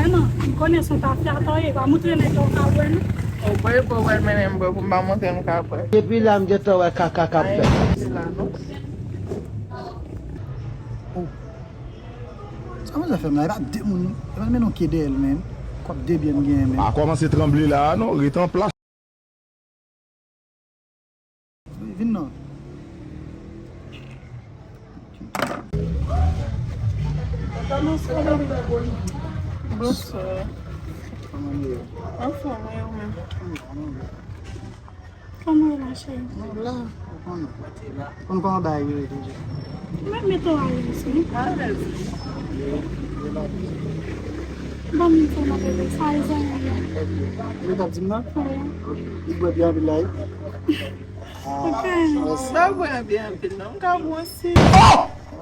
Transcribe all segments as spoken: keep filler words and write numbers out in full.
Nan, m konnen se yon afè atò ye, pa moutre nèg yo ka bwè non. O bwè, bwè, bwè, mennen m bwè pou m pa montre m ka bwè. Depi la m gentan wè kaka k ap fèt. Ay, la non. Oh. Sa manzè fè m la, e pa de moun non. E pa mennen yon ke dèyè l menm. Kòb de byen m genyen menm. Pa kòmanse tranble la a non, ret an plas. Vin non. Bonswa. Kòman nou ye? Anfòm, wi, ou menm? Kòman ou ye la, cheri? Nou la, ou konnen. Konn kòman bagay yo ye toujou. Mwen mete w alèz, wi. Alèz. Ban m yon ti nan bebe, sa e zanmi m. Ou t ap di m nan? Wi. Li bwè byen anpil la, wi. Ah, ok. Mèsi. Sa bwè byen anpil, non? M ka bwè yon si.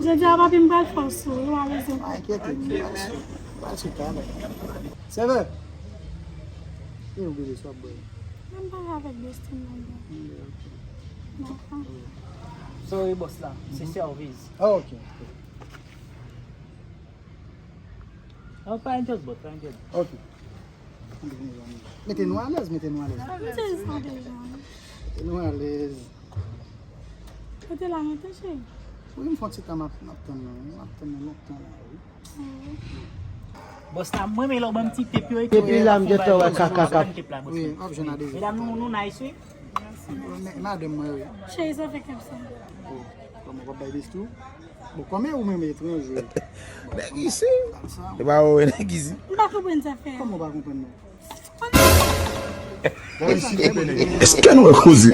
Jodi a, papi, m pral fè w sou, ou alèz. Pa enkyete, m pral sou. M pral sou talè. Sèvè! E ou bebe, sa w ap bwè? Mwen pale avèk Destiny nan. Mm, ok. Dakò. Sorry, boss la. Se service. Ah, ok. Oh, pa enkyete, boss, pa enkyete. Ok. Mete nou alèz, mete nou alèz. M te sa deja. Mete nou alèz. Kote la, mete cheri. Wi, m fè yon ti tan m ap, m ap tann nou, wi. M ap tann nou lontan la, wi. Bòs la, mwen renmen lè w ban m ti tep yo. Epi la, m gentan wè kaka k ap. Wi, w ap jwenn adezyon. Medam, nou, nou nice, wi. Mèsi, bòs. Madanm mwen, wi. Cheri, sa fè kèm sa. Oh, kòman w ap bay bestou? Bon, kòman ou menm etranje? Nèg isi. E pa ou, nèg isi. M pa konprann zafè a. Kòman w pa konprann non? Èske nou wè koze?